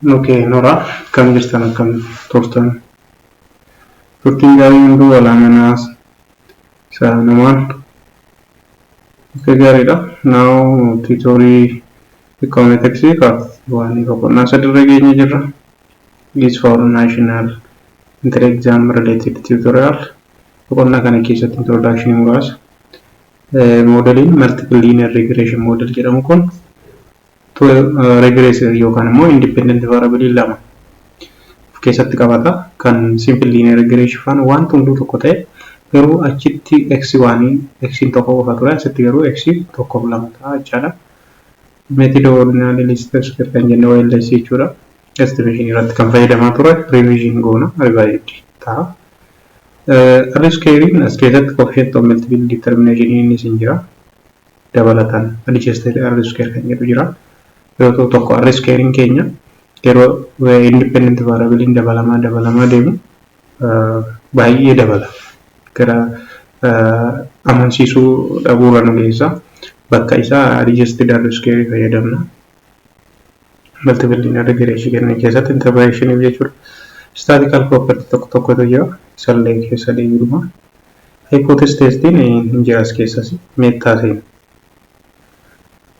Okay, Nora, akkam jirtan, akkam turtan? Turtiin gaarii hunduu walaa manaa isaa namaan. Okay, gaariidha. Now tutorial econometrics part one boqonnaa sadirra geenye jirra. Is for national entry exam related tutorial. Boqonnaa kana keessatti introduction muraasa. Moodeliin multiple linear regression model jedhamu kun regressor yookaan immoo independent variable lama of keessatti qabata. Kan simple linear regression faana wanti hunduu tokko ta'e, garuu achitti x one x tokko qofa ture, asitti garuu x tokkoof lama ta'a jechaadha. Method ordinary least square kan jenne OLS jechuudha. Estimation irratti kan fayyadamaa ture revision goona, revised ta'a. R squarein as keessatti coefficient of multiple determination innis hin jira. Dabalataan adjusted R square kan jedhu jira. Yeroo tokko R squarein keenya yeroo independent variable dabalamaa dabalamaa deemu baay'ee dabala. Gara amansiisuu dhabuurra nu geessa. Bakka isaa adjusted R square fayyadamna. Multiple linear regression kennan keessatti interpolation jechuudha. Statistical property tokko tokkotu jira. Isallee keessa deebiidhuma. Hypothesis testiin hin jira as keessas meettaa seena.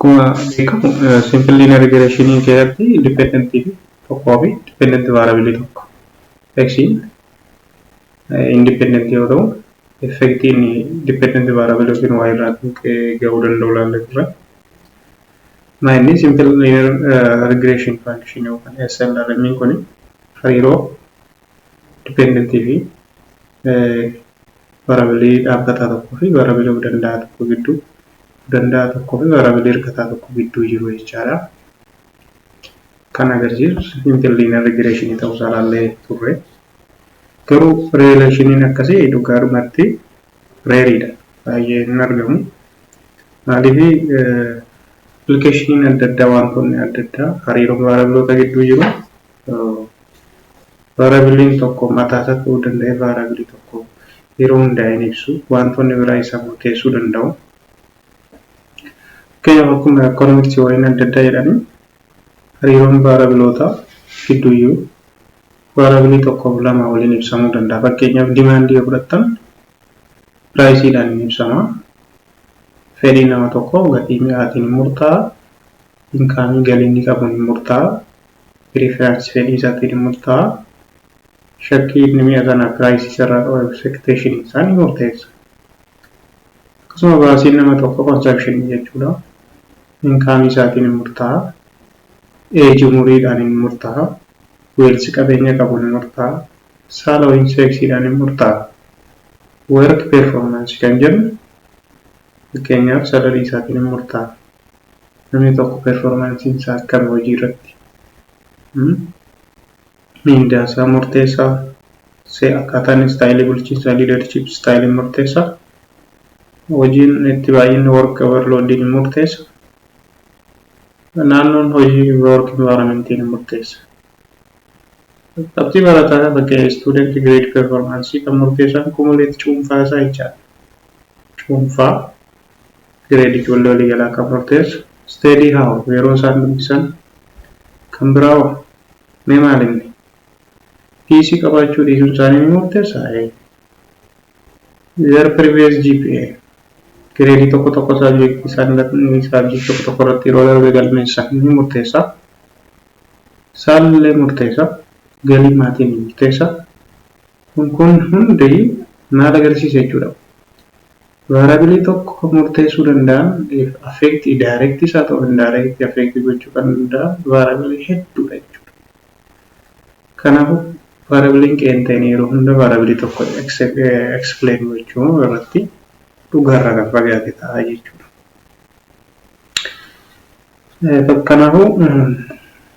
Akkuma beekamu simple linear regression keessatti independent fi tokkoo fi dependent variable tokko. X'n independent yoo ta'u, effectiin dependent variable yookiin y irraa gahuu danda'u ilaallee turre. Inni simple linear regression function yookaan SLRM kun hariiroo dependent fi variable dhaabbataa tokkoo fi variable of danda'a tokko gidduu, danda'a tokkoo fi variable hirkataa tokko gidduu jiru jechaadha. Kan agarsiisu simple linear regression ta'uu isaa ilaallee turre. Garuu relationiin akkasii dhugaadhumatti rareiidha. Baay'ee hin argamu. Maaliif? Applicationiin adda addaa, wantoonni adda addaa hariiroo variableoota gidduu jiru, variableiin tokko mataa isaa ta'uu danda'e, variableii tokko yeroo hundaa hin ibsu, wantoonni biraa isa murteessuu danda'u. Fakkeenyaaf, akkuma economicsii waliin adda addaa jedhanii, hariiroon variableoota gidduu jiru variableii tokkoof lama waliin ibsamuu danda'a. Fakkeenyaaf, demandii yoo fudhattan priceiidhaan hin ibsama. Fedhii nama tokkoo gatii mi'aatiin hin murtaa'a. Incomeii, galii inni qabuun hin murtaa'a. Preferenceii, fedhii isaatiin hin murtaa'a. Shakkii inni mi'a sana priceii isarraa qabu, expectationii isaa ni murteessa. Akkasuma baasiin nama tokko, consumptionii jechuudha. Incomeii isaatiin hin murtaa'a. Ageii, umuriidhaan hin murtaa'a. Wealth, qabeenya qabuun hin murtaa'a. Saala waliin, sexiidhaan hin murtaa'a. Work performanceii kan jennu, fakkeenyaaf, salaryii isaatiin hin murtaa'a. Namni tokko performanceiin isaa akkami hojii irratti? Miindaa isaa murteessaa. Akkaataan styleii bulchiinsaa, leadership styleiin murteessaa. Hojiin itti baay'inni, work overloadiin hin murteessa. Naannoon hojii, work environmentiin hin murteessa. Qabxii barataa, fakkeenya student grade performance kan murteessan cumulative cuunfaa isaa jechaadha. Cuunfaa gradeii ijoollee waliigalaa kan murteessu. Study hour, yeroo isaan dubbisan. Kan biraa hoo mee maal inni? PC qabaachuu dhiisuun isaanii ni murteessaa? Their previous GPA, gradeii tokko tokko subjectii isaan subjectii tokko tokko irratti yeroo darbe galmeessan ni murteessa. Saalli murteessa. Galii maatii ni murteessa. Kun hundi maal agarsiisa jechuudha? Variableii tokko murteessuu danda'an, affectii directii haa ta'u indirectii affectii gochuu kan danda'an variableii hedduudha jechuudha. Kanaafuu variableiin qeenxeen yeroo hunda variableii tokko explain gochuu irratti dhugaarraa kan fagaate ta'a jechuudha. Kanaafuu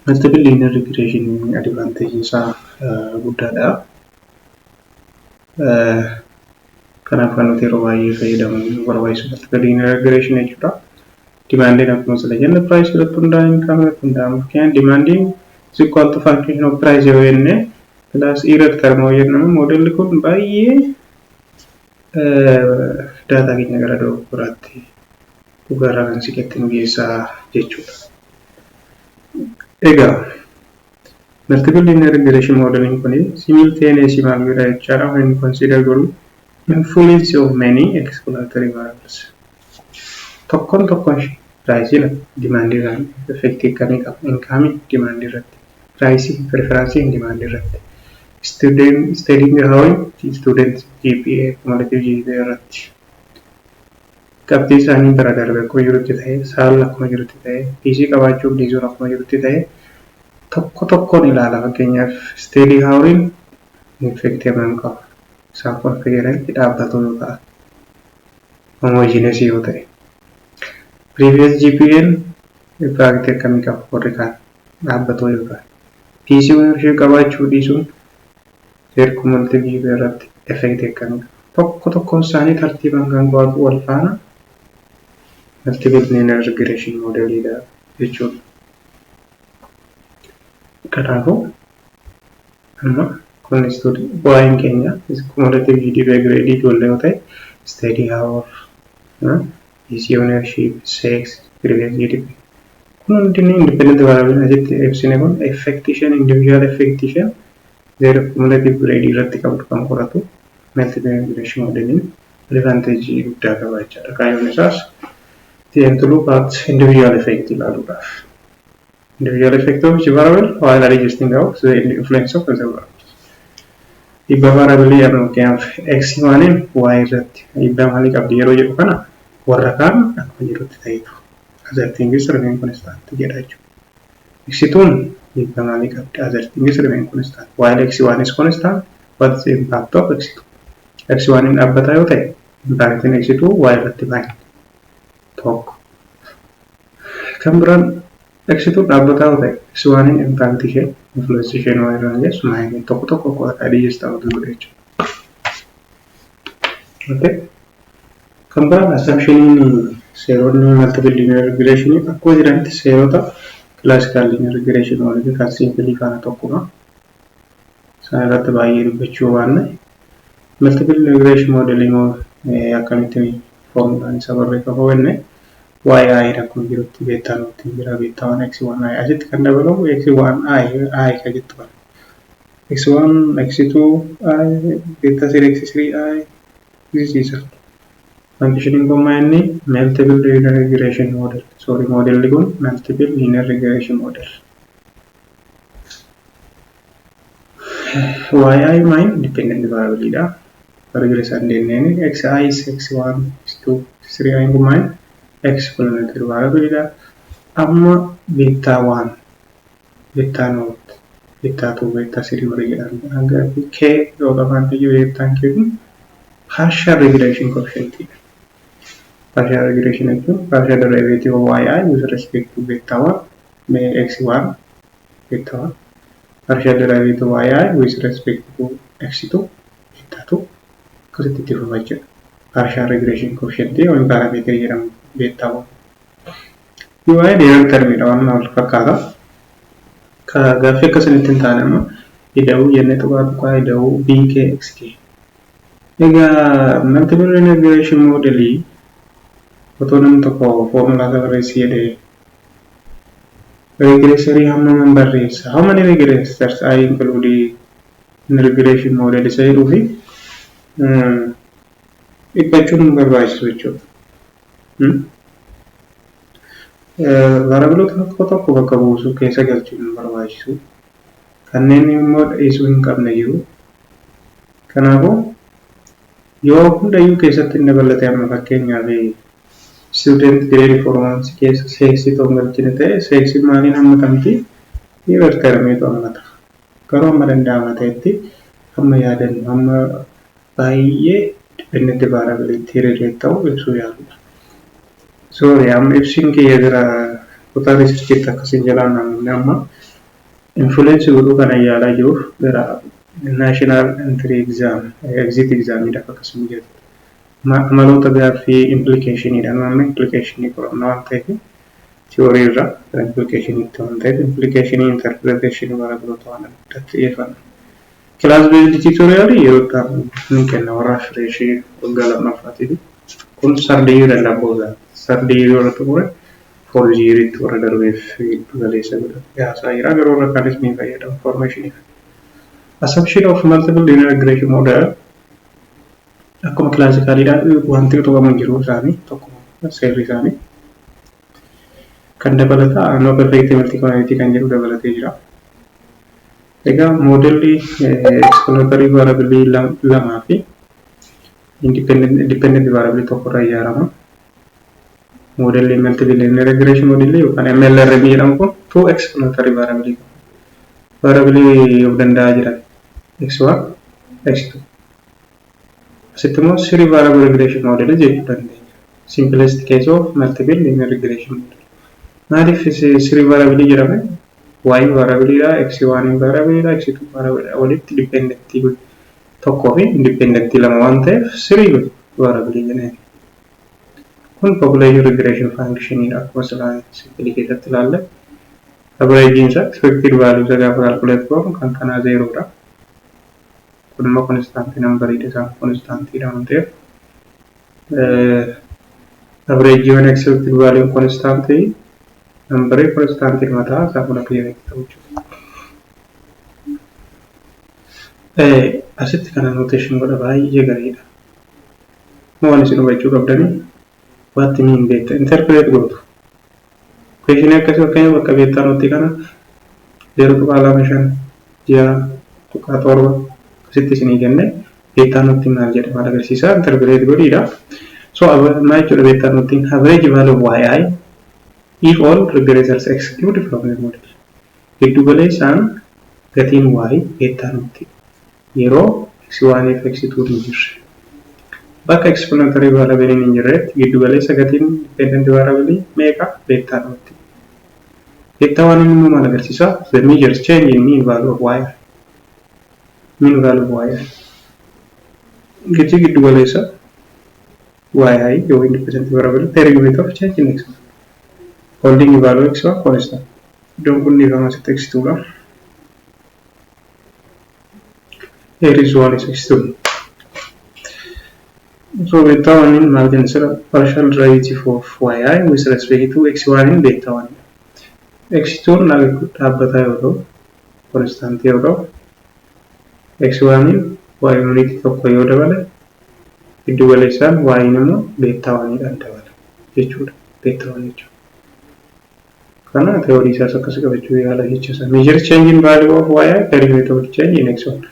multiple linear regression advantage isaa guddaadha. Kanaaf kan nuti yeroo baay'ee fayyadamuu barbaachisu multiple linear regression jechuudha. Demandiin akkuma sila jenne price irratti hundaa'e, income irratti hundaa'e. Fakkeenyaaf, demandiin is equal to function of price yoo jenne plus error term yoo jennamu, moodelli kun baay'ee daataa keenya gara dogoggoraatti, dhugaarraa kan siqetti nu geessaa jechuudha. Egaa Multiple linear regression modeling kun simultaneously maal godha jechaadha. When consider godhu influence of many explanatory variables. Tokkoon tokkoon ishee priceiin demandii irraan effectii akkamii qaba? Incomeii demandii irratti. Priceii preferenceiin demandii irratti. Student studying hour student GPA, cumulative GPA irratti. Qabxii isaanii bira darbe akkuma jirutti ta'e, saalli akkuma jirutti ta'e, PC qabaachuuf dhiisuun akkuma jirutti ta'e, tokko tokkoon ilaala. Fakkeenyaaf, study houriin effectii hammam qaba? Isaan kun akka jedhanitti dhaabbatu yoo ta'a. Homogeneous yoo ta'e. Previous GPA'n impact akkamii qaba warri kaan dhaabbatoo yoo ta'an? PC ownership qabaachuu dhiisuun their cumulative GPA irratti effectii akkamii qaba? Tokko tokkoon isaanii tartiibaan kan qo'atu wal faana multiple linear regression modelidha jechuudha. Kanaafuu amma kun waa'een keenya cumulative GDP grade ijoollee yoo ta'e, study hour, PC ownership, sex, previous GDP. Kun hundinuu independent variable asitti ibsine kun effect isheen individual effect isheen their cumulative grade irratti qabdu kan qoratu multiple regression modeliin advantage guddaa qaba jechaadha. Kaayyoon isaas to look at individual effect ilaaluudhaaf. Individual effect of each variable while adjusting out the influence of the variables. Dhiibbaa variable amma fakkeenyaaf x waaniin y irratti dhiibbaa maalii qabdi yeroo jedhu kana warra kaan akkuma jirutti ta'etu. Other things remain constant jedha jechuudha. X tuun dhiibbaa maalii qabdi? Other things remain constant. While x1 is constant, what is the impact of x2? X1 hin dhaabbataa yoo ta'e, impactiin x2 y irratti baay'ee tokko. Kan biraan x2 dhaabbataa yoo ta'e, x1 hin impact ishee influence isheen y irraan geessu maayinii tokko tokko qo'ataa dhiyeessa ta'utu godha jechuudha. Okay. Kan biraan assumptioniin seeronni multiple linear regression akkuma jiranitti seerota classical linear regression waliin kan simple faana tokkuma. Isaan irratti baay'ee dubbachuu baanne, multiple regression model immoo akkamittiin formulaan isa barreeffama jenne, yi akkuma jirutti beta nutti jira, beta 1 x1 i asitti kan dabalamu x1 i i ka jettu kana x1 x2 i beta 3 x3 i this. Functioning kun inni multiple linear regression model, sorry, modelli kun multiple linear regression model. Yi main dependent variable dha. Regressor jenneen xi is x1 x2 x3 i kun main explanatory variable dha. Amma beta 1, beta naught, beta 2, beta 3 warri jedhan hanga k yoo qabaante iyyuu, betaan k kun partial regression coefficient dha. Partial regression jechuun partial derivative of yi with respect to beta 1 x1 beta 1 partial derivative of yi with respect to x2 beta 2 akkasitti itti fufa jechuudha. Partial regression coefficient yookiin parameter jedhamu beta 1. UI error termiidha waan wal fakkaata. Gaaffii akkasinitti hin taane amma ida'uu jennee tuqaa tuqaa ida'uu BK XK. Egaa multiple regression modelii otoo namni tokko foormulaa isaa barreessi jedhee regressorii hammaman barreessa? How many regressors I include in regression model isa jedhuu fi dhiphachuun nu barbaachisu jechuudha. Variableoota tokko tokko bakka buusuu keessa galchuun nu barbaachisu. Kanneen immoo dhiisuu hin qabne jiru. Kanaafuu yoo hundayyuu keessatti hin dabalate, amma fakkeenyaaf student grade performance keessa sexii ta'uu galchine ta'e, sexii maaliin hammatamti? Error termiitu hammata. Garuu amma danda'ama ta'etti hamma yaadannu hamma baay'ee dependent variability relate ta'u ibsuu yaaludha. Sorry, amma ibsiin kiyya jira kutaa researchiitti akkasiin jalaan namoonni amma influence godhuu kana yaalaa jiruuf gara national entry exam, exit examidhaaf akkasuma jedhu. Amaloota gaaffii implicationiidha. Amma implicationii qoranna waan ta'eef, theory irraa gara implicationiitti waan ta'eef, implicationii interpretationii variableoota waan adda xiyyeeffanna. Class based tutorial yeroo itti ni kenna warra freshii waggaa lammaffaatiif. Kun third year and above that. Third year warra xumure Fourth yearitti warra darbeef giddu galeessa godhatee haasaa jira. Garuu warra kaanis ni fayyadamu informationiif. Assumption of multiple linear regression model akkuma classicaliidhaan wanti tuqamu hin jiru, isaanii tokko seerri isaanii. Kan dabalataa no perfect multicollinearity kan jedhu dabalatee jira. Egaa moodelli explanatory variable lamaa fi independent variable tokko irraa ijaarama. Moodelli multiple linear regression model yookaan MLRM jedhamu kun two explanatory variable qaba. Variable of danda'aa jiran x1, x2. Asitti immoo three variable regression model jechuu dandeenya. Simplest case of multiple linear regression model. Maaliif three variable jedhame? Y variable dha, x1 variable dha, x2 variable dha. Walitti dependent tokkoo fi independent lama waan ta'eef three variable jedhame. Kun population regression function dha, akkuma silaa simple keessatti ilaalle. Average isaa, expected value isaa gaafa calculate goonu kan kanaa zeeroodha. Kun immoo constant number dha, isaan constant dha waan ta'eef. Average when expected value constant number constant mataa isaa kun akka jedhetti ta'u jechuudha. Asitti kana notation godha, baay'ee gaariidha. Waan isin hubachuu qabdanii wanti ni hin beekta interpret gootu. Question akkasii, fakkeenya bakka beta noughtii kana 0.25, 6.7 akkasitti isinii kenne, beta noughtii maal jedha, maal agarsiisa, interpret godhiidha. So maal jechuudha beta noughtiin? Average value of yi if all regressors exclude from the model. Giddu galeessaan gatiin y beta noughtii yeroo x1 fi x2 hin jirre. Bakka explanatory variable hin jirretti giddu galeessa gatiin dependent variable meeqa? Beta noughtii. Beta one immoo maal agarsiisa? The measures change in mean value of y. Mean value of y. Gatii giddu galeessa yi yoo independent variable per unit of change in x. Holding value x1 constant. Iddoon kun dhiifama, asitti x2 dha. Here is one is x2. So beta 1 in maal jenna sira? Partial derivative of yi with respect to x1 in beta 1. x2 dhaabbataa yoo ta'u, constant yoo ta'u, x1 in y unit tokko yoo dabale, giddu galeessaan y immoo beta 1 dhaan dabala jechuudha. Beta 1 jechuudha. Kana theory isaas akkas qabachuu yaala jecha isaa. Measure change in value of y per unit of change in x1.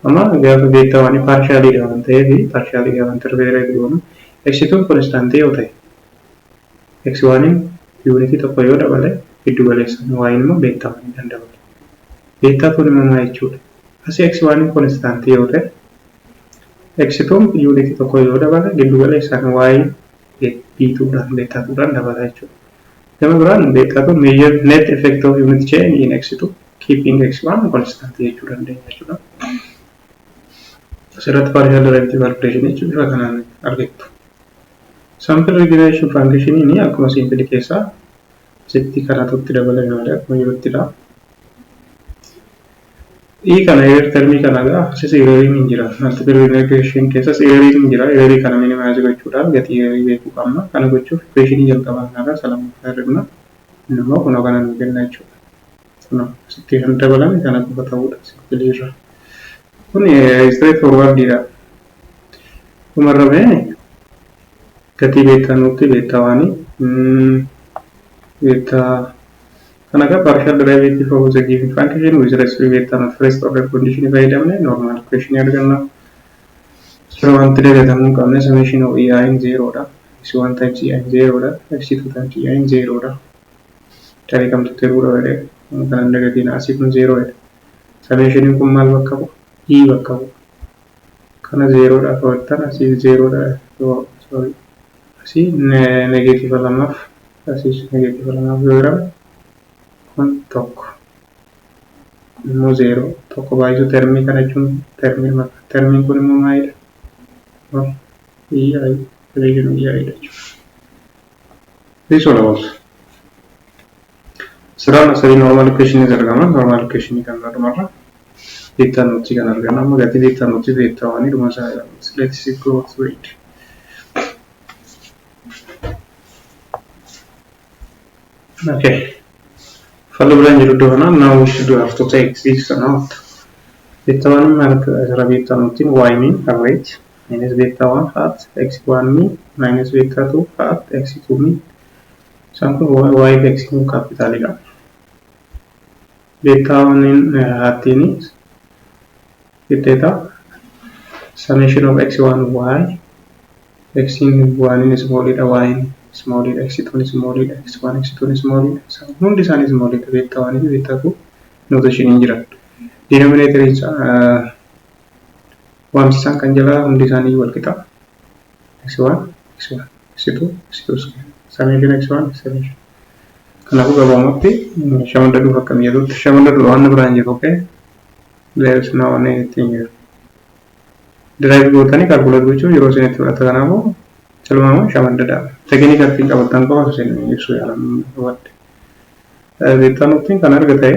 Amma gaafa beta 1 partially dha waan ta'eef, partially gaafa interpret goonu, x2 constant yoo ta'e, x1 unit tokko yoo dabale, giddu galeessaan y immoo beta 1 dhaan dabala. Beta kun immoo maal jechuudha? Asii x1 constant yoo ta'e, x2 unit tokko yoo dabale, giddu galeessaan y b2dhaan, beta 2dhaan dabala jechuudha. Gama biraan beta 2 measure net effect of unit change in x2 keeping x1 constant jechuu dandeenya jechuudha. Asirratti partial derivative calculation jechuun bifa kanaan argattu. Sample regression function akkuma simple keessaa asitti kanatu itti dabalame malee akkuma jiruttidha. I kana error termii kana egaa asis erroriin hin jira. Multiple regression keessas erroriin hin jira. Errorii kana minimize gochuudhaaf gatii errorii beekuu qabna. Kana gochuuf equationii jalqabaa kanarraa isa lammaffaa herregna. Inni immoo kunoo kana nuu kenna jechuudha. Kunoo asitti kan dabalame kana qofa ta'uudha simple irra. Kun straight forwardidha. Dhumarra mee gatii beta noughtii, beta oneii, beta kana egaa partial derivative of the given function with respect to beta naught first order condition fayyadamne normal equation arganna. Asirra wanti dagatamuu hin qabne summation of ei in zero dha. x1 times ei in zero dha. x2 times ei in zero dha. Tarii kamtu tiruudha jedhee kana hin dagatiin, asii kun zero dha. Summation kun maal bakka bu'a? E bakka bu'a. Kana zero dha qabattan, asii zero dha, sorry. Asii negative lamaaf, asiis negative lamaaf yoo hirame, kun tokko. Kun immoo zeeroo. Tokko baay'isuu termii kana jechuun termii maka. Termiin kun immoo maalidha? EI, relation EI dha jechuudha. This all about. Siraan asarii normal equation argama. Normal equation kan dhumarra beta noughtii kan arganna. Amma gatii beta noughtii, beta oneii dhuma isaa ilaalla. Let's go through it. Okay. Falli biraan jiru iddoo kanaa, now we should have to take this note. Beta 1 maal asirra beta noughtiin y mean average minus beta 1 hat x1 mean minus beta 2 hat x2 mean. Isaan kun y fi x kun capitalidha. Beta 1 hattiin qixxeeta summation of x1 y, x 1 smallidha, y smallidha, x2 smallidha, x1 x2 smallidha. Isaan hundi isaanii smallidha. Beta 1 fi beta 2 notation hin jiran. Denominator waamsisaan kan jalaa hundi isaanii wal qixa. X1 x1 x2 x2 square summation x1 summation. Kanaafuu gabaabumatti shamaddaduuf akka mijatutti shamaddadu, waan biraan jiru, okay? There is no anything here. Derive gootanii calculate gochuun yeroo isin itti fudhata, kanaafuu tilmaama shamaddadaa. Tekinika ittiin qabattan qofa isin ibsuu yaalan hubadhe. Beta noughtiin kan arga ta'e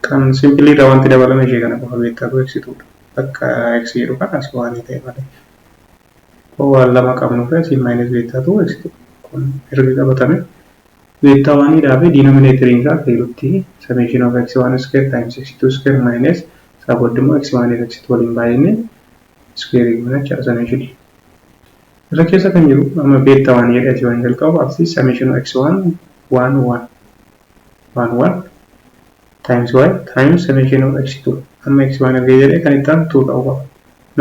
kan simpleiidha, wanti dabalame ishee kana qofa, beta two x twodha. Bakka x jedhu kan as waan ta'e malee. Waan lama qabnu fi asii minus beta two x two kun erga qabatame beta oneiidhaa fi denominatoriin isaa zerotti summation of x one square times x two square minus isaa booddee immoo x one fi x two waliin baay'inne square goona jechaadha summation. Irra keessa kan jiru amma beta one jedhee asii waan jalqabu asii summation of x one one one one one times y times summation of x2, amma x1 erga jedhee kan itti aanu 2 ta'uu qaba,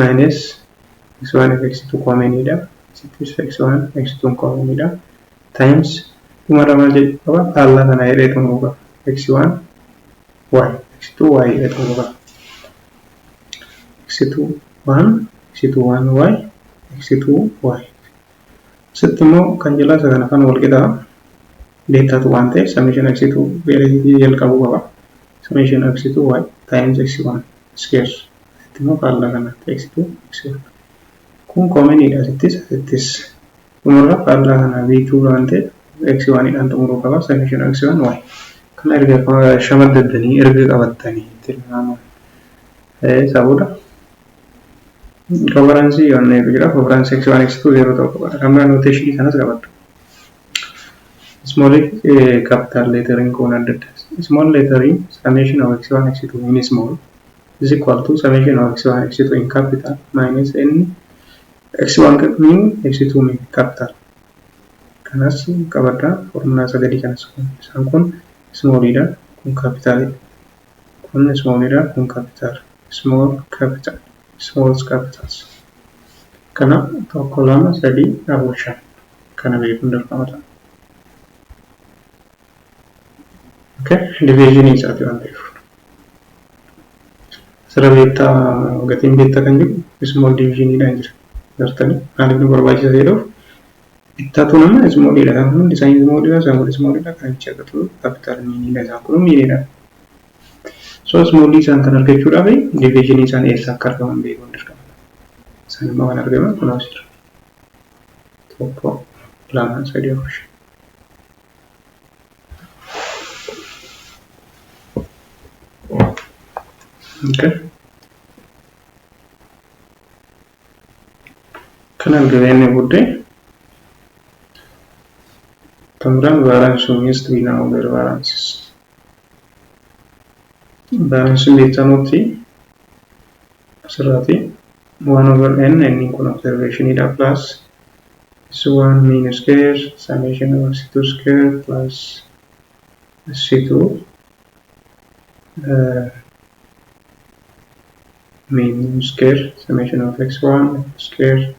minus x1 fi x2 commoniidha, asittis x1 x2 commoniidha, times dhumarra maal jechuu qaba? Faallaa kana jedhee xumuruu qaba, x1 y x2 y jedhee xumuruu qaba, x2 1 x2 1 y x2 y. Asitti immoo kan jalaa isa kana kan wal qixaa betatu waan ta'eef summation x2 jalqabuu qaba, summation x2 y times x1 square. Asitti immoo faallaa kanatti x2 x1 kun commoniidha, asittis asittis. Dhumarra faallaa kana v2 waan ta'eef x1 dhaan xumuruu qaba, summation x1 y. Kana erga shamaddaddanii erga qabattanii tilmaama isaa booda covariance yoonneetu jira. Covariance x1 x2 zero ta'uu qaba. Kan biraa notationii kanas qabadhu. Small capital lettering kun adda adda. Small lettering summation of x1 x2 in small is equal to summation of x1 x2 in capital minus n x1 mean x2 mean capital. Kanas qabadha. Formulaa sagadii kanas kun isaan kun smallidha, kun capitalidha. Kun smallidha, kun capital. Small capital, small capitals. Kana tokko, lama, sadii, afur, shan kana beekuun dirqama ta'a. Okay, division isaati waan ta'eef. Asirra beta, gatiin beta kan jiru small divisioniidhaan jira. Gartanii maaliif nu barbaachisa jedhuuf, betaatu nama smalliidha. Kan hundi isaanii smalliidha, isaan kun smalliidha, kan itti argatu capital meaniidha, isaan kun meaniidha. So smallii isaan kan argachuudhaaf divisionii isaan eessa akka argaman beekuun dirqama. Isaan immoo kan argaman kun asirra. Tokko, lama, sadii, afur, shan. Okay. Kan argameen booddee kan biraan variance means to be now their variances. Variance beta noughtii asirraati 1 over n, n kun observationidha, plus s1 mean square summation of s2 square plus s2 mean square summation of x1 square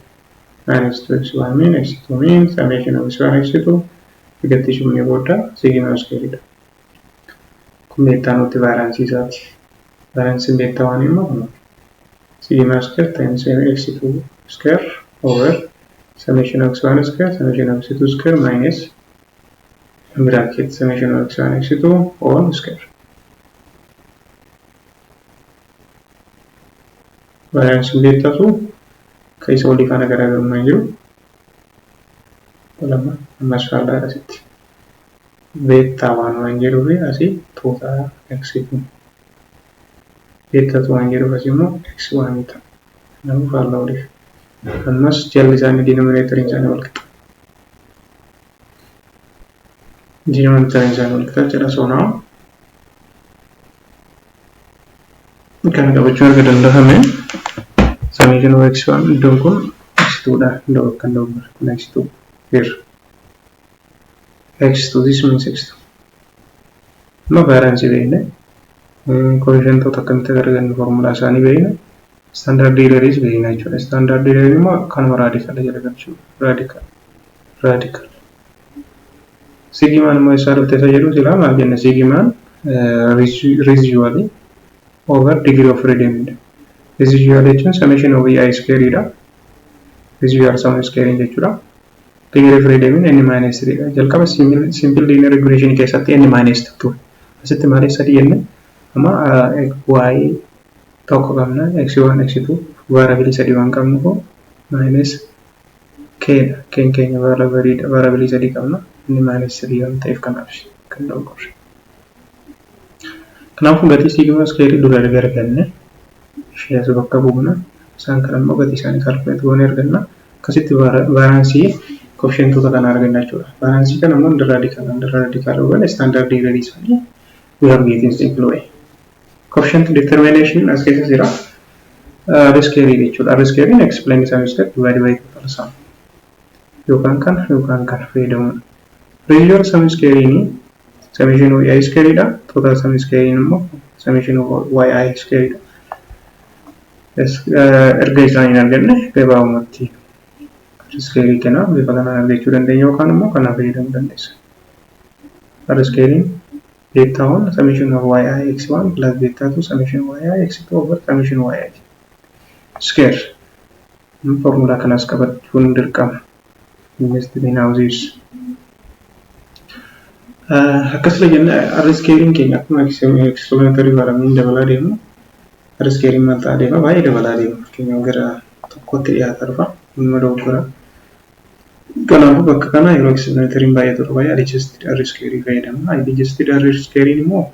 minus 2x1 mean x2 mean summation of x1 x2 gatti shubnee booda sigma square dha. Kun beta noughtti variance isaati. Variance beta one immoo kun sigma square times x2 square over summation of x1 square summation of x2 square minus bracket summation of x1 x2 all square. Variance beta two kan isa olii faana garaagarummaa hin jiru. Lama ammas faallaa asitti. Beta one waan jedhuu fi asii two ta'a x kun. Beta two waan jedhuuf asii immoo x one ta'a. Kanaafuu faallaa oliif. Ammas jalli isaanii denominatoriin isaanii wal qixa. Jijjiirama isaanii wal qixa jechuudha. So now kana qabachuu erga danda'ame, summation of x1, iddoon kun x2 dha. Iddoo bakka iddoo kun x2 here, x2, this means x2. Amma variance beekne, coefficientoota akkamitti akka argannu formulaa isaanii beekne, standard error beekna jechuudha. Standard error immoo kanuma radical jala galchuudha. Radical radical. Sigmaan immoo eessaa dhufte isa jedhu, silaa maal jenna? Sigmaan residual over degree of freedom dha. Residual jechuun summation of ei square dha. Residual sum square jechuudha. Degree of freedom n minus 3 dha. Jalqaba simple linear regression keessatti n minus 2 ture. Asitti maaliif sadii jenne? Amma y tokko qabna, x1, x2, variable sadii waan qabnuuf minus k dha. K'n keenya variable sadii qabna. Inni minus 3 waan ta'eef kanaaf kan dogoggorre. Kanaafuu gatii sigma square dura erga arganne, ishee as bakka buufna. Isaan kana immoo gatii isaanii calculate goonee arganna. Akkasitti variance coefficientoota kana arganna jechuudha. Variance kana immoo under radical goone standard error isaanii we have getting simple way. Coefficient determination as keessa jira. R square jechuudha. R square explain sum square divided by total sum. Yookaan kana yookaan kana fayyadamuudha. Residual sum square summation of yi square dha. Total sum square immoo summation of yi square dha. Erga isaan hin arganne, gabaabumatti R square kana bifa kanaan argachuu dandeenya yookaan immoo kana fayyadamuu dandeessa. R square beta 1 summation of yi x1 plus beta 2 summation yi x2 over summation yi square. Formulaa kanas qabachuun dirqama. Must be now this. Akkasuma jenne, R squarein keenya akkuma explanatory variable dabalaa deemu, R squarein maal ta'aa deema? Baay'ee dabalaa deema. Fakkeenyaaf gara tokkotti dhiyaata dhufa. Dhimma dogoggora. Kanaafuu bakka kana yeroo explanatory baay'atu dhufa, adjusted R square fayyadamna. Adjusted R square immoo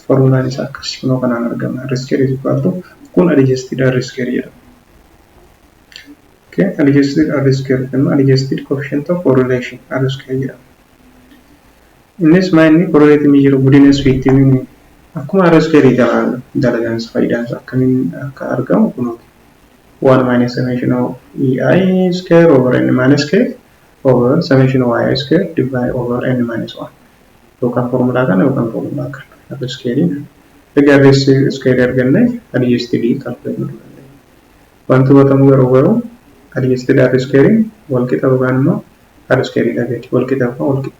formulaan isaa akkas kunoo kanaan argama. R square is equal to, kun adjusted R square jedhama. Okay, adjusted R square jennu adjusted coefficient of correlation R square jedhama. Innis maa inni correlative measure goodness fit akkuma R square dalagaan isaa, faayidaan isaa akkamiin akka argamu kunuuti. 1 minus summation of ei square over n minus k over summation of yi square divided over n minus 1, yookaan formulaa kana yookaan formulaa kana R square. Egaa R square arganne, adjusted calculate godhuu dandeenya. Wanti hubatamu garuu adjusted R square wal qixa yookaan immoo R square dha gadi wal qixa yookaan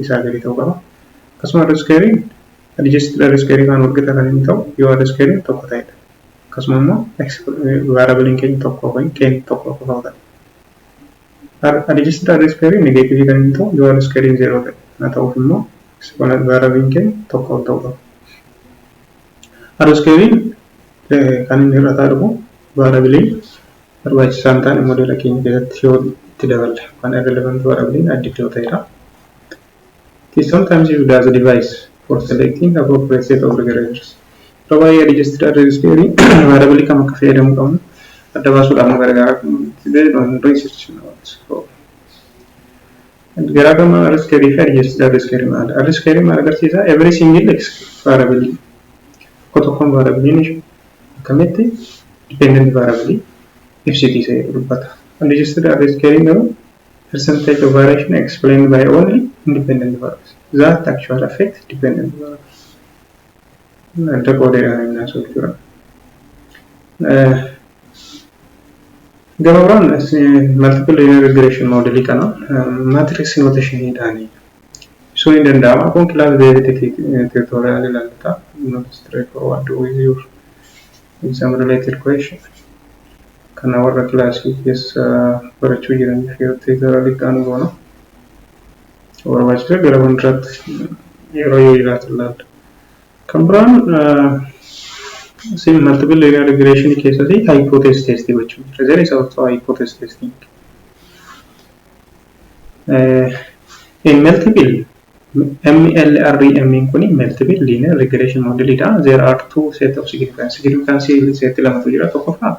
isaa gadi ta'uu qaba. Akkasuma R square, adjusted R square kan wal qixa kan inni ta'u yoo R square tokko ta'edha. Akkasuma immoo variable keenya tokko yookaan keen tokko qofa ta'e. Adjusted R square negative kan inni ta'u yoo R square zero ta'e. Haa ta'uuf immoo variable keenya tokko ta'uu qaba. R square kan inni hir'ataa dhufu variable barbaachisaa hin taane modela keenya keessatti yoo itti daballe yookaan irrelevant variable added yoo ta'edha. It is sometimes used as a device for selecting appropriate set of regressors. Yeroo baay'ee adjusted R square variable kam akka fayyadamuu qabnu adda baasuudhaaf nu gargaara. Based on research notes. Garaagarummaan R square fi adjusted R square maali? R square maal agarsiisa? Every single x variable, tokko tokkoon variable akkamitti dependent variable ibsiti isa jedhu dubbata. Adjusted R square garuu percentage of variation explained by only independent variables that actually affect dependent variables. Adda qoodeedhaan inni haasa'u jechuudha. Gama biraan multiple linear regression modelii kana matrix notationiidhaan ibsuun ni danda'ama. Kun class based tutorial ilaallata. Not straightforward with your exam related question. Kana warra kilaasii keessa barachuu jiraniif yeroo tutorial itti goona. Barbaachisa gara fuulduraatti yeroo yoo jiraatu ilaalla. Kan biraan sim multiple linear regression keessatti hypothesis test gochuu jira. There is also hypothesis testing. In multiple MLRM kuni multiple linear regression model dha. There are two set of significance. Significance set lamatu jira. Tokkoffaa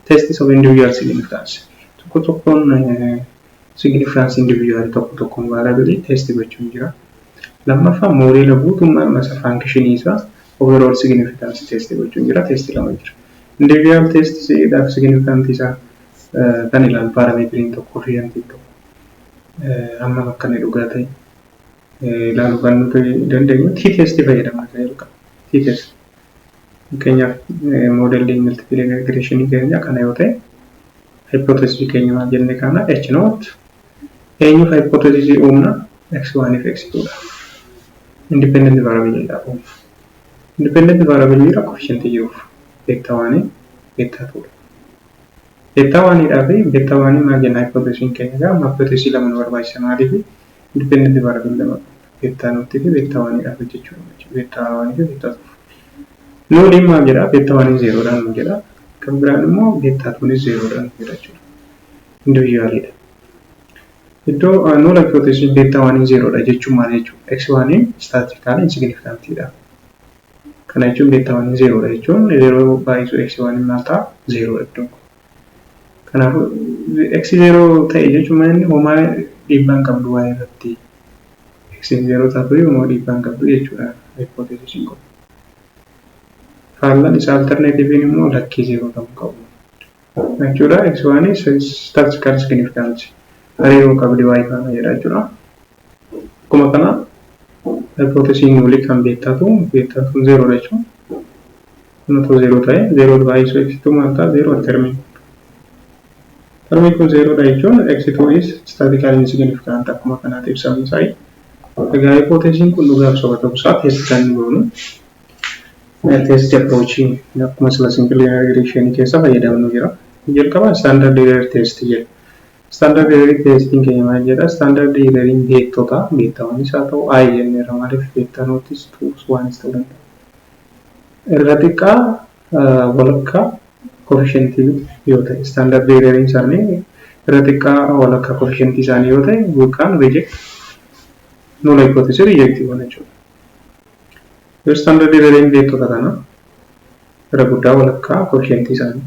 tests of individual significance. Tokko tokkoon Significance individual tokko tokkoon variable test gochuun jira. Lammaffaa, moodeela guutummaa masa functionii isaa overall significance test gochuun jira. Test lama jira. Individual test dhaaf significance isaa kan ilaalu parameteriin tokko, coefficientiin tokko hammam akka inni dhugaa ta'e ilaaluu kan nuti dandeenyu T test fayyadamna isa jalqaba. T test. Fakkeenyaaf, moodelli multiple regression keenya kana yoo ta'e, hypothesis keenya maal jenne kana? H naught eenyuuf hypothesis uumna? X1 fi X2 dha. Independent variable dha uumna. Independent variable jira, coefficient jiruuf beta 1, beta 2 dha. Beta 1 dhaa fi beta 1 maal jenna hypothesis keenya? Gaa hypothesis lama nu barbaachisa. Maaliif? Independent variable lama, beta naught fi beta 1 dhaaf jechuudha. Beta 1 fi beta 2. Nulliin maal jedhaa? Beta 1 zerodhaan nu jedha. Kan biraan immoo beta 2 zerodhaan nu jedha jechuudha. Individualidha. Iddoo null hypothesis beta 1 zerodha jechuun maal jechuudha? X1 statistical insignificantidha. Kana jechuun beta 1 zerodha jechuun zero baay'isu X1 maal ta'a? Zerodha iddoon kun. Kanaafuu X zero ta'e jechuun maal? Inni homaa dhiibbaa hin qabdu waa'ee irratti. X zero taatu homaa dhiibbaa hin qabdu jechuudha hypothesisiin kun. Faallaan isaa alternativiin immoo lakkii, zero ta'uu qabu jechuudha. X1 statistical significance hariiroo qabdi waa'ee faana jedha jechuudha. Akkuma kana hypothesiin nullii kan beta twon zerodha jechuun kun otoo zero ta'e, zero baay'isuu X2 maal ta'a? Zero termiin. Termiin kun zerodha jechuun X2 is statistically insignificant akkuma kanaatti ibsamu isaa. Egaa hypothesiin kun dhugaaf soba ta'uusaa test kan goonu test approachii akkuma sila simple regression keessa fayyadamnu jira. Jalqaba standard error test jedha. Standard error testiin keenya maal jedha? Standard erroriin beektota, betaawwanis haa ta'u, i jenneerra, maaliif beta naughtis twos oneis ta'uu danda'a. Irra xiqqaa walakkaa coefficientii yoo ta'e, standard erroriin isaanii irra xiqqaa walakkaa coefficientii isaanii yoo ta'e, we can reject null hypothesis, reject goona jechuudha. Yoo standard erroriin beektota kana irra guddaa walakkaa coefficientii isaanii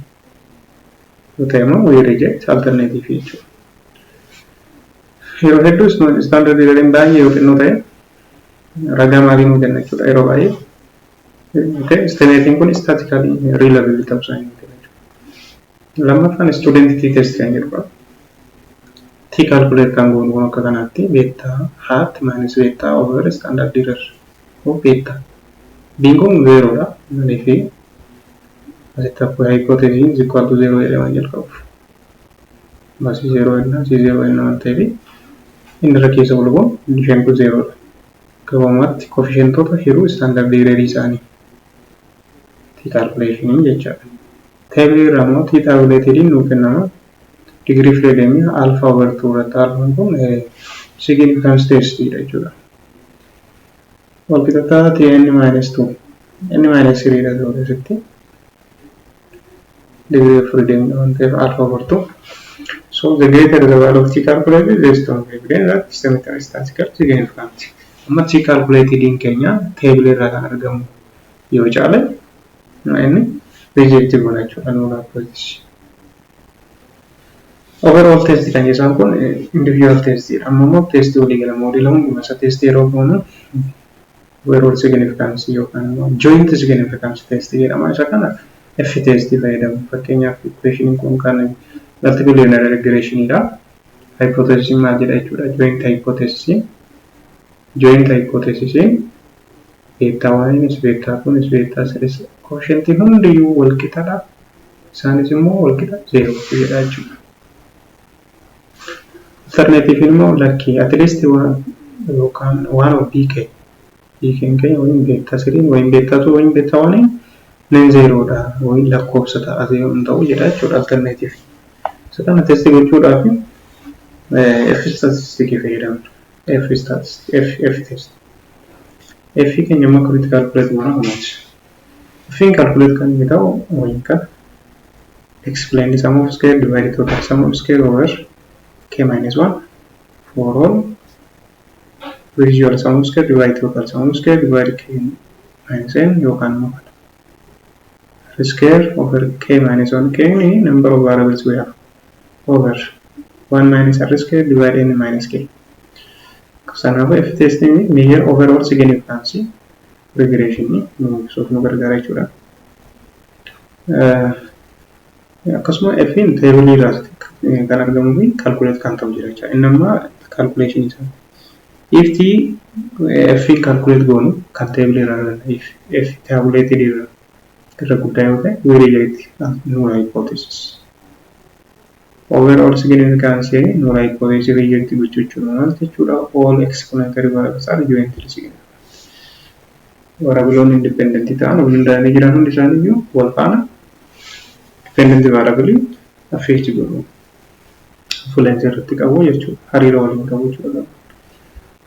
yoo ta'e immoo, we reject alternative jechuudha. Yeroo hedduu standard erroriin baay'ee yoo xinnoo ta'e ragaa maalii nuu kenna jechuudha yeroo baay'ee? Estimatiin kun statistically reliable ta'uu isaa nuu kenna jechuudha. Lammaffaan student t test kan jedhudha. T calculate kan goonu kun akka kanaatti beta hat minus beta over standard error of beta. Biin kun zerodha. Maaliif? Asitti akkuma hypothesis is equal to zero jedhee waan jalqabuuf. Asii zero jennaa, asii zero jennaa waan ta'eef, inni irra keessa bulu kun isheen kun zerodha. Gabaabumatti coefficientoota hiruu standard error isaanii T calculation jechaadha. Table irraa immoo T tabulated nuu kennama. Degree freedom alpha over 2 irratti alphaan kun significance test dha jechuudha. Walqixxaataa T n minus 2, n minus 3 dha ta'uu asitti. Degree of freedom waan ta'eef alpha over 2. So the greater the value of t calculated, the stronger evidence that estimate is statistical significant. Amma t calculated keenya table irraa kan argamu yoo caale, inni reject goona jechuudha null hypothesis. Overall test kan isaan kun individual test dha. Amma immoo test walii gala moodela hunduma isa test yeroo goonu overall significance yookaan immoo joint significance test jedhama. Isa kana F test fayyadamu. Fakkeenyaaf, equation kun kan multiple linear regression dha. Hypothesis maal jedha jechuudha? Joint hypothesis. Joint hypothesis beta 1 beta 2 beta 3 coefficient hundiyyuu wal qixadha. Isaanis immoo wal qixa zero jedha jechuudha. Alternative immoo lakkii, at least one yookaan one of bk bk'n keenya wayim beta 3, wayim beta 2, wayim beta 1 non zerodha, wayim lakkoofsa ta'a, zero hin ta'u jedha jechuudha alternative. Isa kana test gochuudhaaf F statistic fayyadamna. F statistic, F test. F keenya immoo akkamitti calculate goona kunuunsi? F calculate kan inni ta'u wayim kana explain the sum of square divided total sum of square over k minus 1 for all residual sum of square divided total sum of square divided k minus n yookaan immoo kana r square over k minus 1, k ni number of variables we have, over 1 minus r square divided n minus k. Kanaafuu F testiin measure overall significance regression nu ibsuuf nu gargaara jechuudha. Akkasuma F'n tableii irraa kan argamuu fi calculate kan ta'u jira jechuudha. Inni amma calculation isaa. If T F calculate goonu kan tableii irraa arganna. If F tabulated irraa irra guddaa yoo ta'e, we reject null hypothesis. Overall significance null hypothesis reject gochuu jechuudha. Maal jechuudha? All explanatory variables are jointly significant. Variableoonni independent ta'an of danda'anii jiran hundi isaaniiyyuu wal faana dependent variable affect godhu. Influence irratti qabu jechuudha. Hariiroo waliin qabu jechuudha.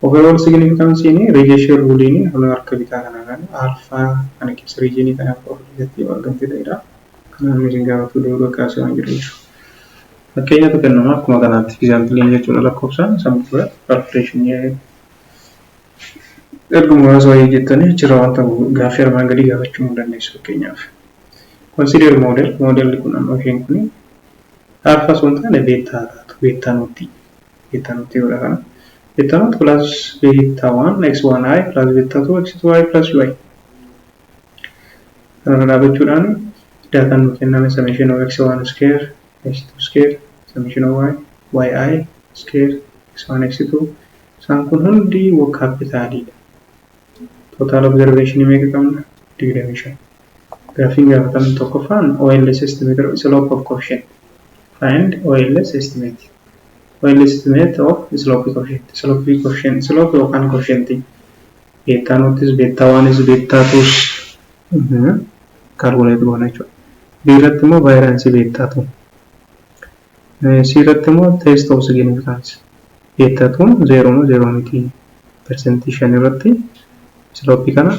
Overall significance rejection rulein harka bitaa kana kan alpha kana keessa regionii kana qofa keessatti argamte ta'edha. Kanaaf isin gaafatu dooga kaasee waan jiru jechuudha. Fakkeenyatu kennama akkuma kanaatti example jechuudha, lakkoofsaan sammuu calculation erga muraasa wayii jettanii achirra waan ta'u gaaffii armaan gadii gaafachuu ni dandeessu fakkeenyaaf. Consider model, modelli kun amma isheen kun alpha osoo hin taane beta taatu, beta noughtii, beta noughtii godha kana. Beta nought plus beta 1 x1i plus beta 2 x2i plus ui. Kanarra dhaabachuudhaan daataan nu kenname summation of x1 square x2 square summation of y yi square x1 x2, isaan kun hundi capitaliidha. Total observation meeqa qabna? 25. Gaaffiin gaafatamu tokkoffaan OLS estimate slope of coefficient. Find OLS estimate. OLS estimate of slope coefficient. Slope coefficient, slope yookaan coefficient. Beta noughtis, beta oneis, beta twos calculate goona jechuudha. B irratti immoo variance beta two. C irratti immoo test of significance. Beta twon zero moo zero miti, 5% irratti slope kana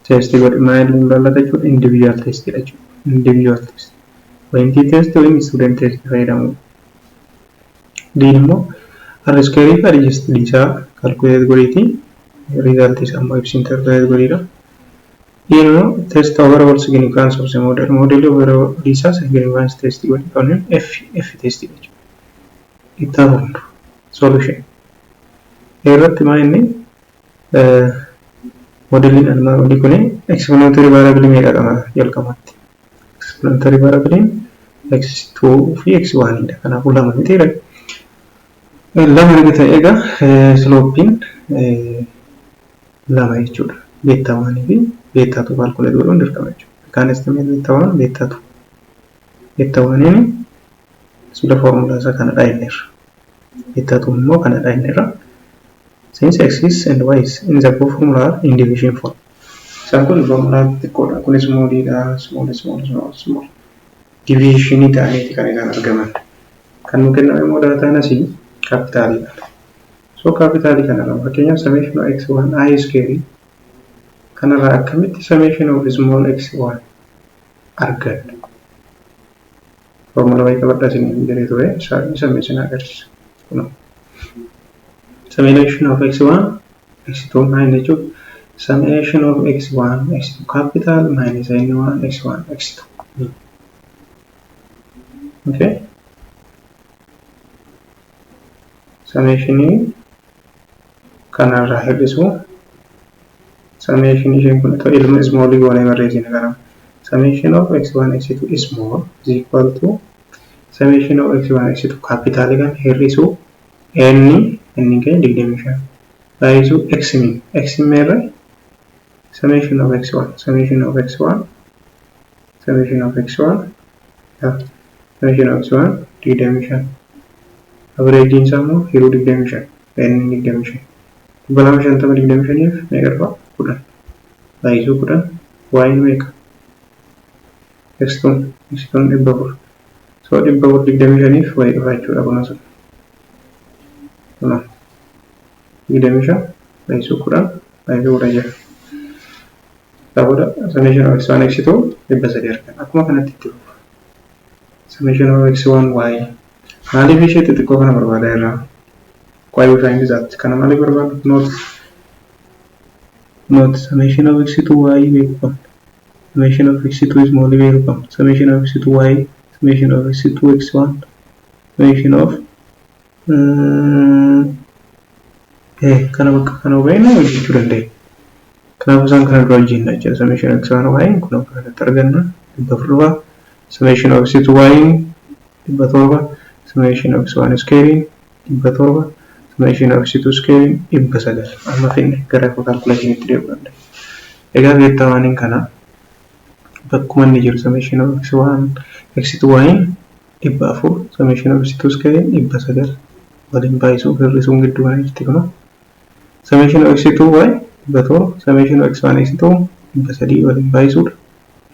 test godhi. Maal ilaallata jechuudha? Individual test dha jechuudha. Individual test. ወይም T test ወይም student test fayyadamu. D immoo R square fi adjusted isaa calculate godhiiti result isaa immoo ibsi interpret godhiidha. D immoo test overall significance of the model. Model overall isaa significance test godhi kan F test jechuudha. Itti hafuun solution. Irratti maa inni modeliin armaan olii kuni explanatory variable meeqa qaba jalqabatti? Explanatory variable x2 fi x1 dha. Kanaafuu lama miti. Lama erga ta'e egaa slopeiin lama jechuudha. Beta oneii fi beta two calculate godhuun dirqama jechuudha. Kan estimate beta one, beta two. Beta oneiin suula foormulaa isaa kanadha jenneerra. Beta two immoo kanadha jenneerra. Since x and y is in the above formula are in division form. Isaan kun foormulaa xixiqqoodha. Kunis smalliidha. Small, small, small, small. Divisionii ta'aniiti kan isaan argaman. Kan nu kenname immoo daataan asii capitaliidha. So capitalii kanarraa fakkeenyaaf summation of x1 i square kanarraa akkamitti summation of small x1 argadha? Foormulaa wayii qabadhaa isin jedhee ture, summation agarsiisa. Kunoo. Summation of x1 x2 maal jechuudha? Summation of x1 x2 capital minus n1 x1 x2. Okay. Summationii kanarraa hir'isu summation isheen kun ilma smallii goonee barreessina kana. Summation of x1 x2 small is equal to summation of x1 x2 capital kan hir'isu n, n keenya 25 baay'isuu x mean, x meerre? Summation of x1, summation of x1, summation of x1, summation of x1 25, averageiin isaa immoo hiruu 25, n 25, 250, 25f meeqa dhufa? 10 baay'isuu 10. Y meeqa? X2, x2 400. So 400 25f wayii dhufa jechuudha. Kun asuma kun 25 baay'isuu 10 baay'isuu 16. Isaa booda summation of x1 x2 300 argama. Akkuma kanatti itti fufa. Summation of x1 y. Maaliif ishee xixiqqoo kana barbaadaa irraa? Why we find that? Kana maaliif barbaadnu? Note, summation of x2 y beekuu qabna. Summation of x2 small beekuu qabna. Summation of x2 y, summation of x2 x1, summation of Kana bakka kana hubanne hojjechuu dandeenya. Kanaafuu isaan kana dura hojjenna jechuudha. Summation x one y kun akka kanatti arganna, 400 dhufa. Summation of x two y 700. Summation of x one square 700. Summation of x two square 900. Amma finne, gara calculationitti deebi'uu dandeenya. Egaa beta oneiin kana bakkuma inni jiru summation of x one x two y 400, summation of x two square 900 waliin baay'isuu hir'isuun gidduu kana jirti kunoo. Summation of x two y 700, summation of x one x two 300 waliin baay'isuudha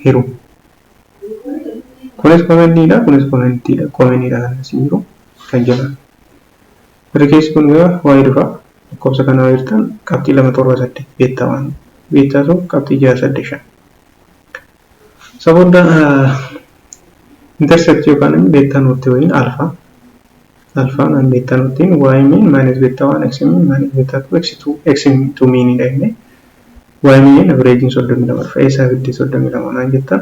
hiru. Kunis commoniidha, kunis commoniidha, commoniidha kan asii jiru kan jala. Irri keessi kun egaa y dhufa. Lakkoofsa kana yoo hirtan qabxii 278 beta one. Beta two qabxii 685. Isa booda intercept yookaan beta nought waliin alpha. Alphaan an beta noughtiin y mean minus beta one x mean minus beta two x two x two meanidha inni. Y mean averageiin 32 dhufa. Eessaa fiddee 32 naan jettan?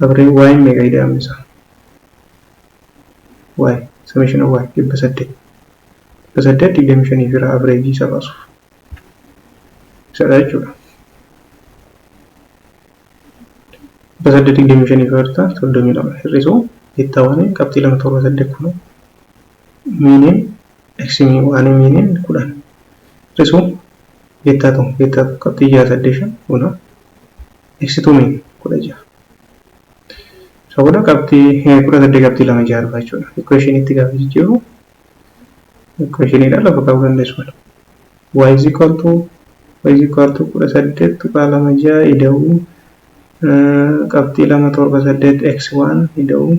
Average y meeqa ida'amni isaa? Y summation of y 800. 800 25 fira average isa baasuuf. Isadha jechuudha. 800 25 firta 32 hir'isuu beta one qabxii 278 kun meaniin x one meaniin 10 hir'isuu beta two qabxii 685 kuna x two mean 16. Isa booda qabxii 18 qabxii 26 dhufa jechuudha. Equationitti gaafa jijjiirru equationiidha lafa kaa'uu dandeessu. Y is equal to 18.26 ida'uu qabxii 278 x one ida'uu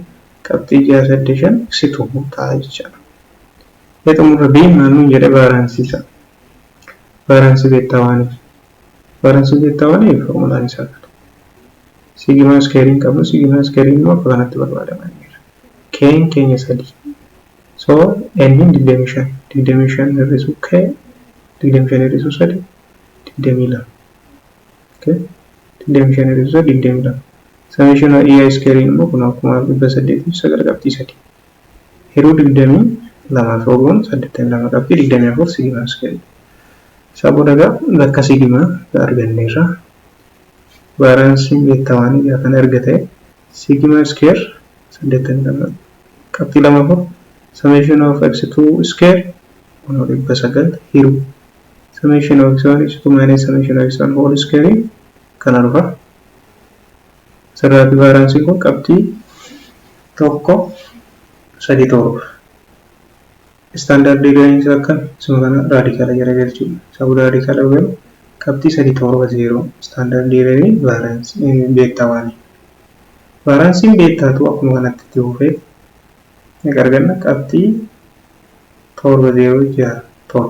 qabxii 685 x two ta'a jechaadha. Xumurra B maal nuun jedhe? Variance isaa. Variance beta oneiif. Variance beta oneiif formulaan isaa kana. Sigma squareiin qabnu, sigma squareiin immoo akka kanatti barbaadamaa jira. K'n keenya sadii. So n 25, 25 hir'isuu k, 25 hir'isuu sadi 22. Okay, 25 hir'isuu sadi 22. Summation of ei squareiin immoo kun akkuma 809.3. Hiruu 22 fi ogoon 82.24 sigma squareii. Isaa booda egaa bakka sigma arganneerra. Varianceiin beta one egaa kan erga ta'e sigma square 82.24 summation of x2 square kunoo 900 hiruu summation of x1 x2 minus summation of x1 whole square kana dhufa. Sirraatti varianceiin kun qabxii 137. Standard deviation isaa akkami? Isuma kana radicala jala galchuudha. Isa booda radicala galu qabxii 370 standard deviation variance beta one. Varianceiin beta two akkuma kanatti itti fufee meeqa arganna? Qabxii 7067,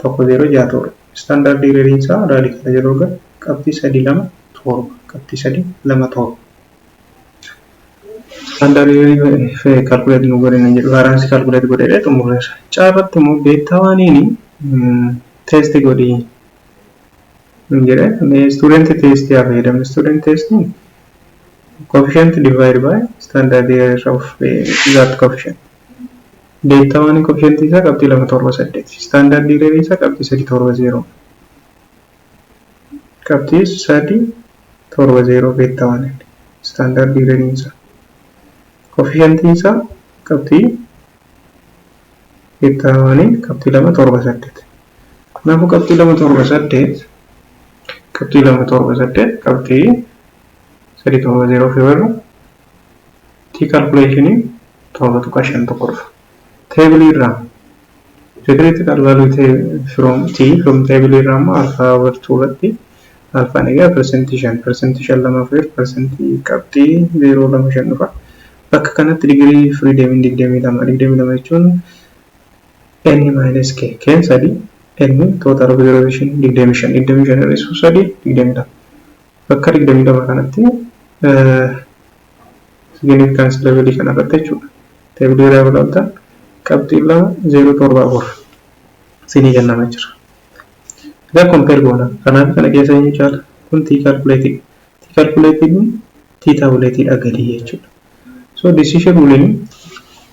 1067. Standard deviation isaa radicala jala galu qabxii 327, qabxii 327. Standard calculate nu godhe jedhu, variance calculate godhee xumurreessa. Caarratti immoo beta oneiin test godhii jedhe. Student test haa fayyadamnu. Student testiin coefficient divide by standard error of that coefficient. Beta one coefficient isaa qabxii 278. Standard error isaa qabxii 370. Qabxii 370 beta one standard error isaa. Coefficient isaa qabxii beta one qabxii 278. Kanaafuu qabxii 278, qabxii 278 qabxii 370 fi warra T calculationii 7.51 dhufa. Tableii irraa the critical value from T from table irraa immoo alpha over 2 irratti alphaan egaa 5%, 5% lama afur percentii qabxii 0.25 dhufa. Bakka kanatti degree freedomiin 22, 22 jechuun n minus k, k'n sadi, n total observation 25, 25 hir'isuu sadi 22. Bakka 22 kanatti significance levelii kana irratti jechuudha. Tableii irraa ilaaltan qabxii 2.074 sinii kennama jira. Egaa compare goona. Kanaaf kana keessa eenyu caala? Kun T calculated. T calculated T tabulatedha gadi jechuudha. So decision ruling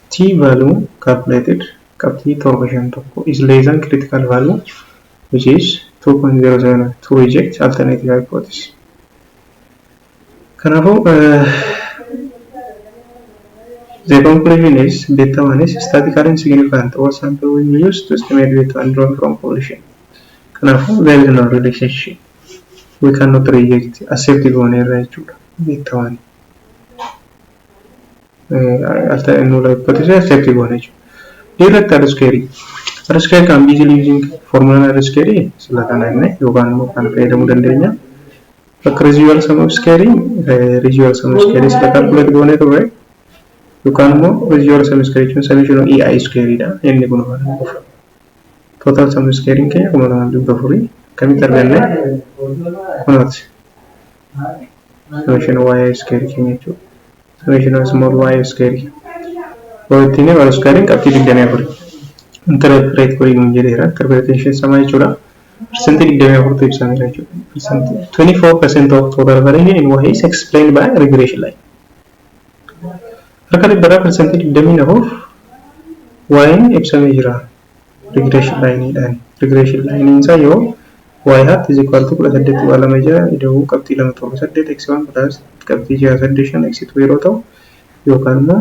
T value calculated qabxii 751 is less than critical value, which is 2.07, to reject alternative hypothesis. Kanaafuu the conclusion is beta 1 is statistically insignificant. All sample will be used to estimate beta 1 drawn from population. Kanaafuu there is no relationship. We cannot reject, accept gooneerra jechuudha. Beta 1. Null hypothesis accept goone jechuudha. Irratti R square. R square can be easily using formula R square sila kana inni yookaan immoo kan fayyadamuu dandeenya. Bakka residual sum of square, residual sum of square sila calculate goonee turre, yookaan immoo residual sum square jechuun summation of EI square dha. Inni kun kan dhufa. Total sum square keenya 2,400 akkamitti arganne? Kunooti. Summation of Y square keenya jechuudha. Summation of small y square. Ittiin R square qabxii 24. Interpret godhi nuun jedheera. Interpretation sama jechuudha. Percentii 24tu ibsameera jechuudha. Percentii 24% of total variation in y is explained by regression line. Harka dhibbarraa percentii 24 y'n ibsamee jira. Regression line-dhaan. Regression line isaa yoo y hat is equal to 18.26 ida'uu qabxii 278 x1 plus qabxii 685 x2 yeroo ta'u, yookaan immoo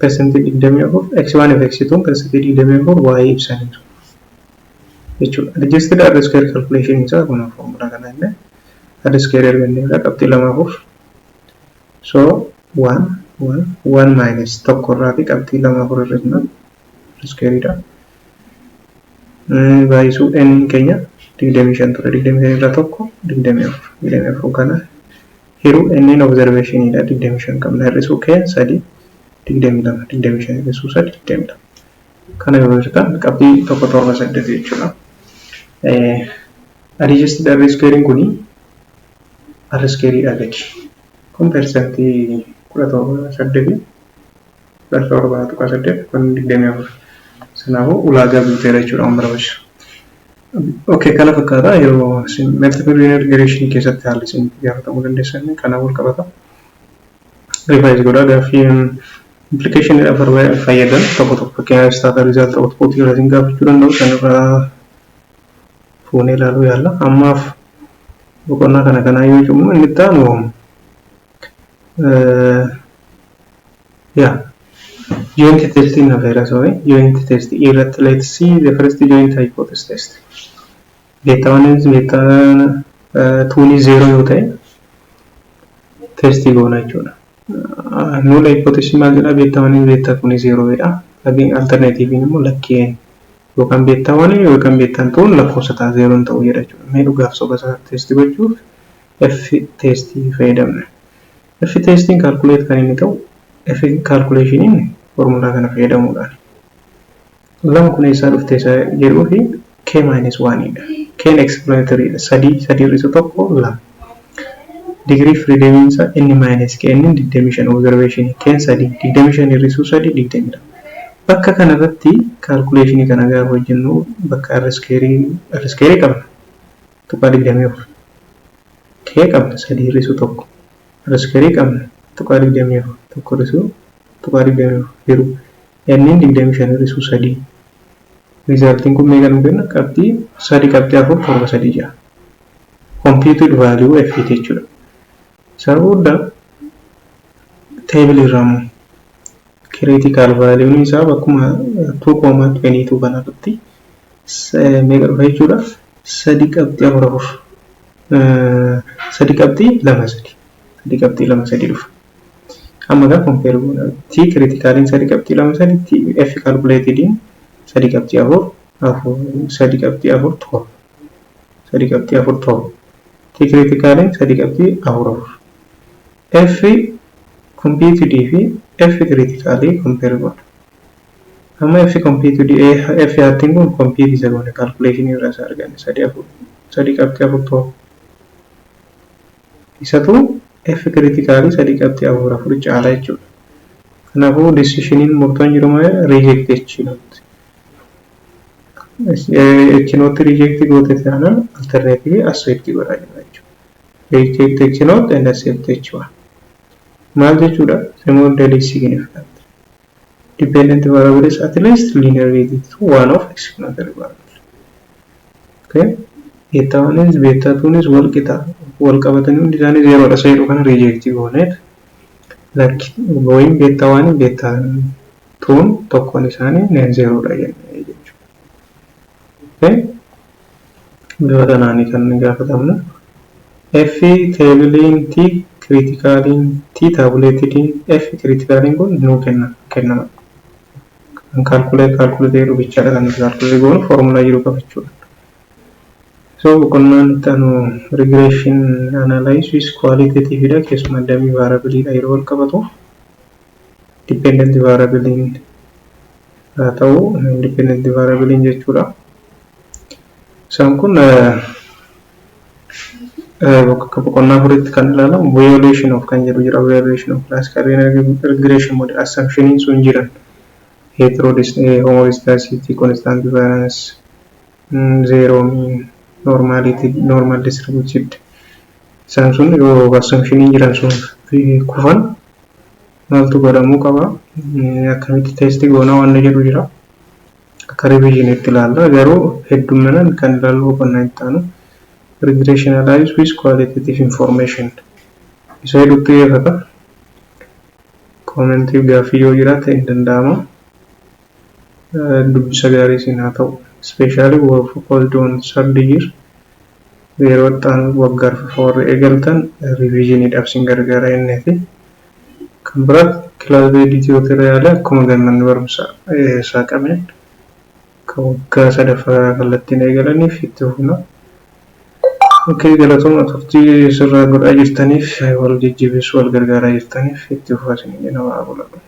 percentii 24 x1 fi x2 percentii 24 y ibsaniiru jechuudha. Adjusted R square calculation isaa kun formula kana illee R square arganneerra, qabxii 2 4. So 1 1 1 minus tokko irraa fi qabxii 2 4 hir'isna, R square dha. Baay'isuu n keenya 25 ture, 25 irraa tokko 24, 24 kana hiruu n observation dha, 25 qabna, hir'isuu k sadi, 22, 25 hir'isuu sadi 22. Kana yeroo hir'atan qabxii 178 jechuudha. Adjusted R square kuni R square dha gadi. Kun percentii 17 8, 17.8, kun 24. Kanaafuu ulaagaa guuteera jechuudha waan barbaachisu. Okay, kana fakkaata. Yeroo isin multiple linear regression keessatti haalli isin itti gaafatamuu dandeessan kana wal qabata. Revise godhaa. Gaaffii implication fayyadan tokko tokko, fakkeenyaaf Stata result output irraa isin gaafachuu danda'u, sanirraa fuunee ilaaluu yaalla. Ammaaf boqonnaa kana kanaa yoo cimnu, inni itti aanu yaa joint testing hafeera. Sorry, joint test irratti let's see the first joint hypothesis test. Beta 1 is beta 2 is 0 yoo ta'e testii goona jechuudha. Null hypothesis maal jedha? Beta 1 is beta 2 is 0 jedha. Alternative immoo lakkeen yookaan beta 1 yookaan beta 2 lakkoofsa ta'a, 0 hin ta'u jedha jechuudha. Mee dhugaaf soba isaa test gochuuf F testii fayyadamna. F testiin calculate kan inni ta'u, F calculationiin formulaa kana fayyadamuudhaan. Lama kun eessaa dhufte isa jedhuu fi k minus 1 dha. K'n explanatory dha. Sadii, sadii hir'isu tokko lama. Degree freedom isaa n minus k, n 25 observation, k'n sadii, 25 hir'isuu sadii 22. Bakka kanarratti calculationii kana gaafa hojjennu, bakka r square qabna. Tuqaa 24. K qabna, sadii hir'isuu tokko. R square qabna, tuqaa 24, tokko hir'isuu tuqaa 24 hiruu n 25 hir'isuu sadii. Resultiin kun meeqa nu kenna? Qabxii sadi qabxii 4736. Computed value F jechuudha. Isa booda table irraa immoo critical value isaa bakkuma 2.22 kanarratti meeqa dhufa jechuudha? Sadi qabxii afur afur. Sadi qabxii lama sadi. 3.23 dhufa. Amma egaa compare goona. T criticaliin 3.23, T F calculatediin 3.44, 3.47. 3.47. T criticaliin 3.44. F computed fi F criticalii compare goona. Amma F computed, F hattiin kun compute isa goone calculation irraa isa arganne 3.47. Isatu F criticalii 3.44 caala jechuudha. Kanaafuu decisioniin murtoon jiru maal? Reject H naught. H naught reject goote taanaan alternative accept godhaa jira jechuudha. Reject H naught and accept H1. Maal jechuudha? The model is significant. Dependent variable is at least linear related to one of explanatory variable. Okay? Beta 1 is beta 2 is wal qixa wal qabatanii hundi isaanii zeeroodha isa jedhu kana reject gooneet, lakki, ወይም beta 1 beta 2 tokkoon isaanii non zeeroodha jennee jechuudha. Okay? Bifa kanaanii kan gaafatamnu. F tableiin T criticaliin T tabulatediin F criticaliin kun nuu kennama. Kan calculate jedhu bichaadha kan nuti calculate goonu foormulaa jiru qabachuudha. So boqonnaan itti aanu regression analysis qualitative dha, keessumaa dummy variable dha yeroo wal qabatu, dependent variable haa ta'u independent variable jechuudha. Isaan kun bakka boqonnaa afuritti kan ilaalamu violation of kan jedhu jira. Violation of classical regression model assumptioniin sun jiran homoscedasticity, constant variance, zero mean, normality, normal distributed, isaan sun yoo assumptioniin jiran sun kufan maaltu godhamuu qaba, akkamitti test goonaa waan jedhu jira. Akka revisionitti ilaalla, garuu heddumminaan kan ilaallu boqonnaa itti aanu regression analysis with qualitative information isa hedduutti xiyyeeffata. Commentii gaaffii yoo jiraate hin danda'ama. Dubbisa gaarii isin haa ta'u. Especially focused on third year, yeroo itti aanu waggaa arfaffaa warri eegaltan revisioniidhaaf isin gargaara inneeti. Kan biraa class based tutorial akkuma manni barumsaa saaqameen kan waggaa sadaffaa kallattiin eegalaniif itti fufna. Okay, galatooma turtii sirraa godhaa jirtaniif, wal jajjabeessuu, wal gargaaraa jirtaniif, itti fufaa isin jenna, waa godhadhu.